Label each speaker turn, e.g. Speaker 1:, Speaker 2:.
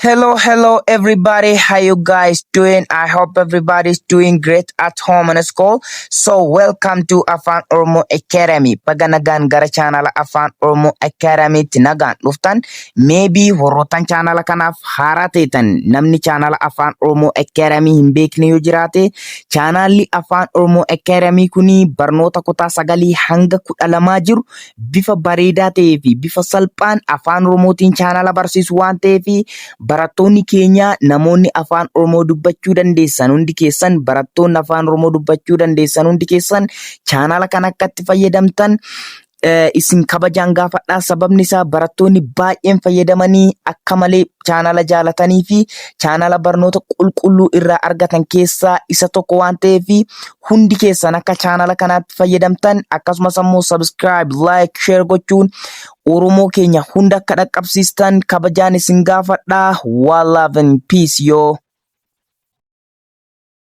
Speaker 1: Hello, hello everybody. How you guys doing? I hope everybody's doing great at home and school. So welcome to Afaan Oromoo Academy. Baga nagaan gara chaanala Afaan Oromoo Academytti nagaan dhuftan. Maybe warroottan chaanala kanaaf haaraa ta'etan, namni chaanala Afaan Oromoo Academy hin beekne yoo jiraate, chaanalli Afaan Oromoo Academy kuni barnoota kutaa 9 hanga 12 jiru bifa bareedaa ta'ee fi bifa salphaan Afaan Oromootiin chaanala barsiisu waan ta'eef, barattoonni keenya, namoonni Afaan Oromoo dubbachuu dandeessan hundi keessan, barattoonni Afaan Oromoo dubbachuu dandeessan hundi keessan chaanala kana akka itti fayyadamtan isin kabajaan gaafadhaa. Sababni isaa barattoonni baay'een fayyadamanii akka malee chaanala jaalatanii fi chaanala barnoota qulqulluu irraa argatan keessaa isa tokko waan ta'eef, hundi keessan akka chaanala kanaatti fayyadamtan, akkasumas ammoo subscribe, like, share gochuun Oromoo keenya hunda akka dhaqqabsiistan kabajaan isin gaafadhaa. One love and peace, yo.